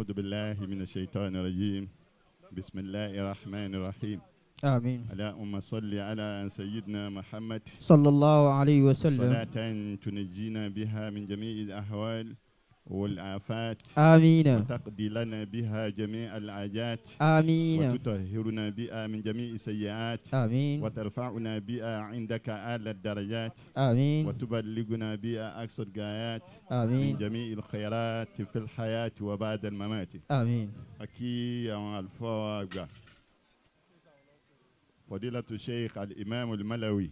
أعوذ بالله من الشيطان الرجيم. بسم الله الرحمن الرحيم. آمين. اللهم صل على سيدنا محمد. صلى الله عليه وسلم. صلاة تنجينا بها من جميع الأهوال والآفات. آمين. وتقضي لنا بها جميع الحاجات. آمين. وتطهرنا بها من جميع السيئات. آمين. وترفعنا بها عندك أعلى الدرجات. آمين. وتبلغنا بها أقصى الغايات من آمين. جميع الخيرات في الحياة وبعد الممات. آمين. A kí àwọn àlùfáà àgbà, فضيلة الشيخ الإمام الملوي.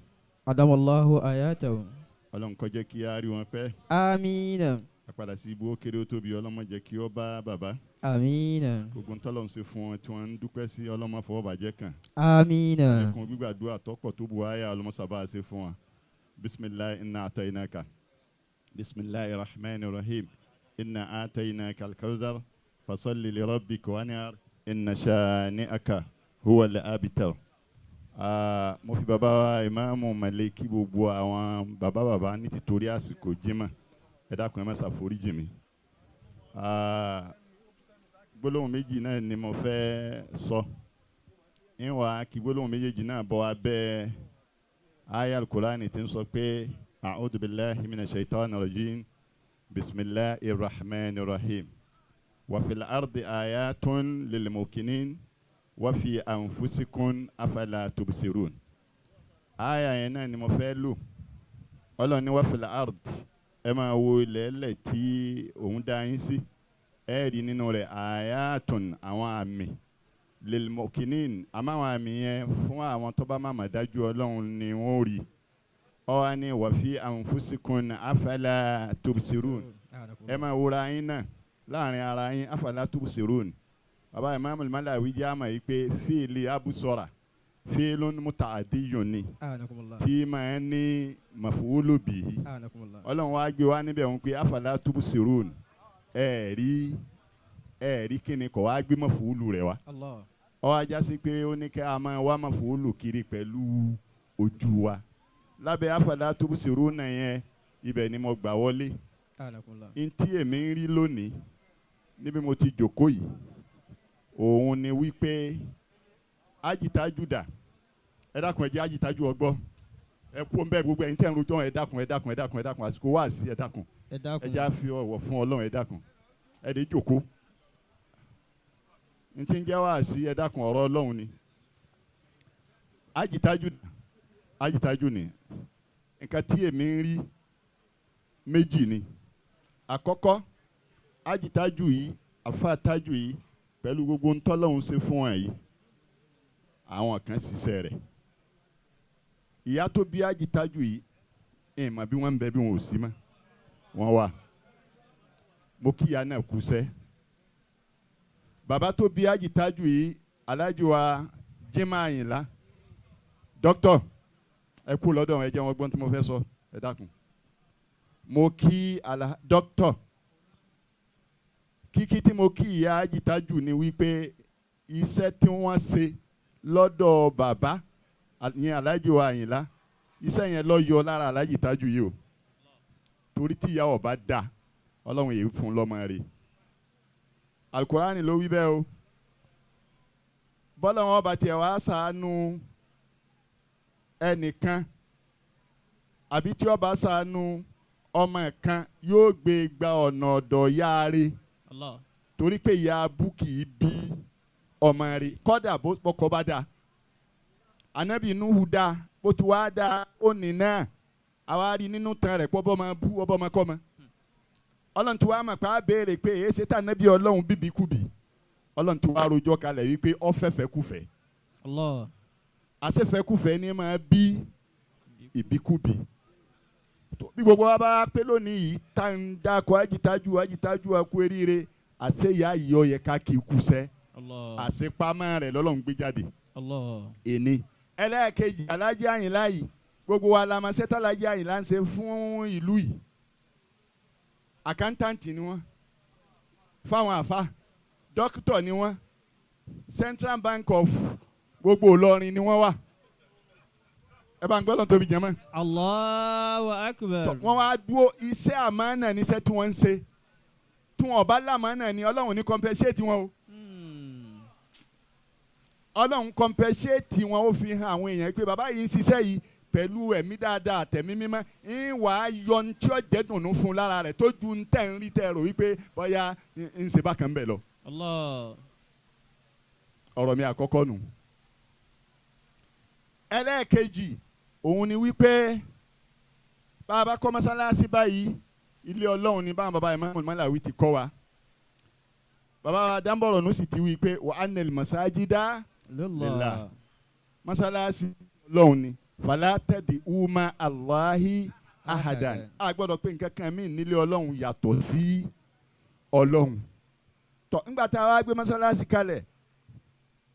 أدام الله حياته. Ọlọ́run kó jẹ́ kí a rí wọn pẹ́. آمين. Àpadà sí ibú, ó kéré, ó tóbi, Ọlọ́run má jẹ́ kí ó bá bàbá. آمين. Gbogbo ntọ́lọ́run ṣe fún wọn tí wọ́n ń dúpẹ́ sí, Ọlọ́run má fọwọ́ bàjẹ́ kàn. آمين. Ẹkùn gbígbàdúrà tọ́pọ̀ tó bu ayé, Ọlọ́run sábà ṣe fún wa. بسم الله إنا أعطيناك. بسم الله الرحمن الرحيم. إنا أعطيناك الكوثر فصل لربك وانحر إن شانئك هو الأبتر. Ah, mo fi bàbá wa ìmáàmù Màlẹ́kì, gbogbo àwọn bàbá bàbá, ní títorí àsìkò jímọ̀, ẹ dákun, ẹ má ṣàforíjì mi. Ah, gbólóhùn méjì náà ni mo fẹ́ sọ ìwà kí gbólóhùn méjèèjì náà bọ́ abẹ́ aya Alukurani tí ń sọ pé أعوذ بالله من الشيطان الرجيم. بسم الله الرحمن الرحيم. وفي الأرض آيات للموقنين وفي أنفسكم أفلا تبصرون. Aya yẹn náà ni mo fẹ́ lò. Ọlọ́run ní وفي الأرض, ẹ máa wo ilẹ̀ ẹlẹ̀ tí òun dá yín sí, ẹ rí nínú rẹ̀ آيات, àwọn àmì, للموقنين. Àmọ́ àwọn àmì yẹn, fún àwọn tó bá má dájú Ọlọ́run ni wọ́n rí. Ọ wá ní وفي أنفسكم أفلا تبصرون, ẹ máa wúra yín náà láàrin ara yín, أفلا تبصرون. Bàbá Imam Malawi jẹ́ àmà yìí pé فعل أبصر فعل متعدي ni tí máa ń ní مفعول به. Ọlọ́run wá gbé wá níbẹ̀ wọn pé أفلا تبصرون, ẹ rí, ẹ rí kíni kọ̀ wá gbé مفعول rẹ̀ wá. Ó wá já sí pé ó ní kí a máa wá مفعول kiri pẹ̀lú ojú wa lábẹ́ أفلا تبصرون yẹn. Ibẹ̀ ni mo gbà wọlé. Ntí èmi ń rí lónìí níbi mo ti jòkó yìí, òun ni wípé ajitájú dà. Ẹ dákun, ẹ jẹ́ ajitájú ọgbọ́. Ẹ kú ọ̀nbẹ, gbogbo ẹ̀yin tẹ́ ń rojọ́, ẹ dákun, ẹ dákun, ẹ dákun, ẹ dákun. Àsìkò wá sí, ẹ dákun. Ẹ dákun. Ẹ jẹ́ àfi ọ̀wọ̀ fún Ọlọ́run. Ẹ dákun, ẹ lè jòkó. Ntí ń jẹ́ wá sí, ẹ dákun, ọ̀rọ̀ Ọlọ́run ni. Ajitájú, ajitájú ni. Nǹkan tí èmi ń rí méjì ni. Àkọ́kọ́, ajitájú yìí, àfáàtájú yìí, pẹ̀lú gbogbo ntọ́lọ́hún ṣe fún wọn yìí, àwọn kan ṣiṣẹ́ rẹ̀. Ìyá tó bí ajitájú yìí, ẹ̀ mọ̀ bí wọ́n ń bẹ, bí wọn ò sí mọ́, wọ́n wà. Mo kí ìyá náà kú sẹ́. Bàbá tó bí ajitájú yìí, Aláàjì wa Jimá Àyìnlá, dókítọ̀, ẹ kú lọ́dọ̀ ẹ jẹ́ wọn gbọ́n tí mo fẹ́ sọ. Ẹ dákun, mo kí ala dókítọ̀. Kíkí tí mo kí ìyá ajitájú ni wípé iṣẹ́ tí wọ́n ṣe lọ́dọ̀ bàbá ní Aláàjì wa Àyìnlá, iṣẹ́ yẹn lọ yọ lára Aláàjì Tájù yìí o, torí tí ìyá ọba da, Ọlọ́run yìí fún lọ́mọ rẹ̀. Alukurani ló wí bẹ́ẹ̀ o. Bọ́lá wọn bá tiẹ̀ wá ṣàánú ẹnìkan, àbí tí ó bá ṣàánú ọmọ kan, yóò gbé gba ọ̀nà ọ̀dọ̀ yáre, torí pé ìyá abú kì í bí ọmọ rẹ̀, kọ́dà bọ́kọ bá dáa. Anabi Nuhu dáa, bó ti wá dáa ó ní náà, àwa rí nínú tan rẹ̀ pọ́ bọ́ máa bú ọbọ̀ máa kọ́ ma. Ọlọ́run tí wàá mọ̀ pé a béèrè pé èyí ṣe tá anabi Ọlọ́run bíbí kúbi. Ọlọ́run tí wàá rojọ́ kalẹ̀ wípé ọ̀fẹ́fẹ́ kúfẹ́, àṣefẹ́kúfẹ́ ni máa bí ìbíkúbi. Bí gbogbo wa bá pé lónìí yìí tá ń dákọ̀ ajítájú, ajítájú, akú eríire, àṣeyà yìí ó yẹ ká kí ikú sẹ́. Àṣepamọ́ rẹ̀ lọ́lọ́run gbé jáde. Ẹni ẹlẹ́ẹ̀kejì, Alájí Àyìnlá yìí, gbogbo wa la máa ṣẹ́tà Alájí Àyìnlá ń ṣe fún ìlú yìí. Accountant ni wọ́n fáwọn àfa, dókítà ni wọ́n, Central Bank of gbogbo Ìlọrin ni wọ́n wà. Ẹ bá ń gbọ́dọ̀ tóbi jẹ́ mọ́. Allahu akbar. Wọ́n wá dúró iṣẹ́ àmánà níṣẹ́ tí wọ́n ń ṣe tí Tí wọn bá lámàánà ni, Ọlọ́run ní compensate wọn o. Ọlọ́run compensate wọn, ó fi hàn àwọn èèyàn pé bàbá yìí ń ṣiṣẹ́ yìí pẹ̀lú ẹ̀mí dáadáa àtẹ̀mí mímọ́, ń wà á yọ ní tí ó jẹ́ dùnú fún un lára rẹ̀ tó ju ń tẹ̀ ń rí tẹ̀ rò wípé bóyá ń ṣe bákan bẹ̀ lọ. Allah. Ọ̀rọ̀ mi àkọ́kọ́ nù. Ẹlẹ́ẹ̀kejì òun ni wípé bá a bá kọ́ mọ́sálásí báyìí, ilé Ọlọ́run ni, báwọn bàbá Imam Malawi ti kọ́ wa, bàbá wa Dáńbọ̀rọ̀ nù sì ti wí pé wa anil masajida lillah. Mọ́sálásí Ọlọ́run ni, fala tad'u ma Allahi ahadan. A gbọ́dọ̀ pé nǹkan kan míì nílé Ọlọ́run yàtọ̀ sí Ọlọ́run. Tọ́ ńgbà tá a wá gbé mọ́sálásí kalẹ̀,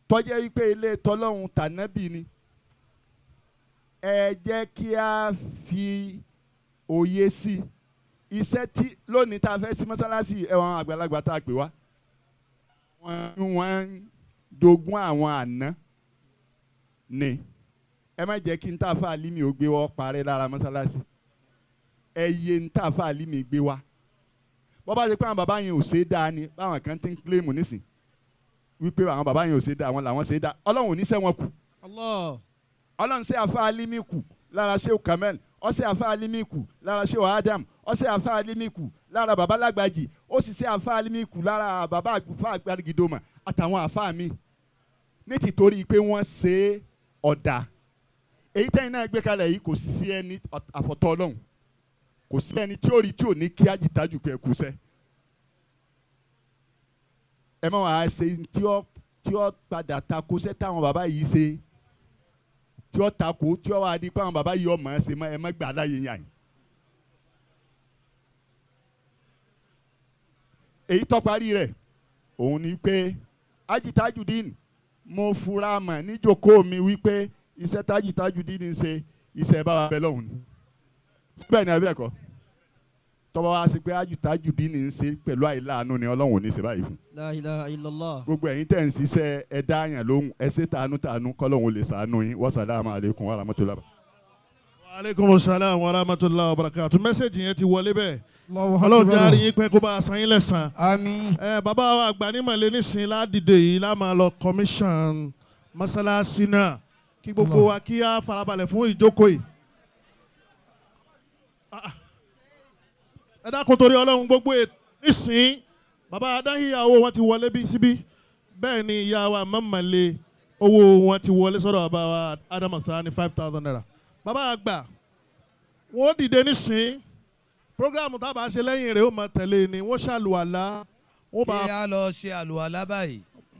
tọ́jẹ́ wípé ilé tọ́lọ́run tànábì ni, ẹ jẹ́ kí a fi òye sí iṣẹ́ tí lónìí tá a fẹ́ sí mọ́sálásí. Ẹ̀wọ̀n àwọn àgbàlagbà tá a pè wá, wọ́n ń jogún àwọn àná ni. Ẹ má jẹ́ kí n tá a fà límì ó gbé wọ́ parẹ́ lára mọ́sálásí. Ẹ yé n tá a fà límì gbé wá. Bọ́ bá ṣe pé àwọn bàbá yẹn ò ṣe é dáa ni, báwọn kan ti ń kílèmù nísìn wípé àwọn bàbá yẹn ò ṣe é dáa, àwọn làwọn ṣe é dáa, Ọlọ́run ò ní ṣẹ́ wọn kù. Allah. Ọlọ́run ṣe àfa alimi kù lára Sheu Kamel, ó ṣe àfa alimi kù lára Sheu Adam, ó ṣe àfa alimi kù lára baba Lágbàjì, ó sì ṣe àfa alimi kù lára baba àfa Àgbàgìdòmà àtàwọn àfa mi, ní tìtorí pé wọ́n ṣe ọ̀dà. Èyí tẹ́yìn náà gbé kalẹ̀ yìí, kò sí ẹni àfọ̀tọ́ Ọlọ́run, kò sí ẹni tí ó rí tí ò ní kí ajítájú pé kú sẹ́. Ẹ má wàá ṣe tí ó padà takò sẹ́ táwọn bàbá yìí ṣe, tí ó takò, tí ó wàá di pé àwọn bàbá yìí ọmọ ẹ ṣe mọ. Ẹ má gbà láyé yàn yìí. Èyí tó parí rẹ̀ òun ni pé ajitajudeen, mo fura mọ̀ níjókòó mi wípé iṣẹ́ tajitajudeen ń ṣe, iṣẹ́ bá wa bẹ lọ́hùn ni. Bẹ́ẹ̀ ni àbí ẹ̀kọ́ tọ́ba wa ṣe pé ajitajudeen ń ṣe pẹ̀lú àìláàánú ni, Ọlọ́run ò ní ṣe báyìí fún. La ilaha illallah. Gbogbo ẹ̀yin tẹ̀ ń ṣiṣẹ́, ẹ dá yàn lóhùn, ẹ ṣe tàánú tàánú, kọ́lọ́hún lè ṣàánú yín. Wasalaamu aleykum wa rahmatulah. Wa aleykum salaam wa rahmatulah wa barakatu. Message yẹn ti wọlé bẹ́ẹ̀. Allahu Ọlọ́run Akbar. járe yín pé kó bá a san yín lẹ́san. Àmín. Ẹ bàbá wa àgbà nímọ̀lẹ́ nísìnyí ládìde yìí lá máa lọ commission mọ́sálásí náà, kí gbogbo wa kí á farabalẹ̀ fún ìjókòó yìí. Ah, ah. Ẹ dákun torí Ọlọ́run, gbogbo ètò nísìnyí, bàbá adáhìyàwó wọn ti wọlé bí síbí, bẹ́ẹ̀ ni ìyá wa mọ̀mọ́lé owó wọn ti wọlé sọ́dọ̀ bàbá wa Ádámù Sani, ₦5,000. Bàbá àgbà wọn ó dìde nísìnyí, program tábà ṣe lẹ́yìn rẹ̀ ó máa tẹ̀lé ni, wọ́n ṣàlùwàlá, wọ́n bá Kí a lọ ṣe àlùwàlá báyìí.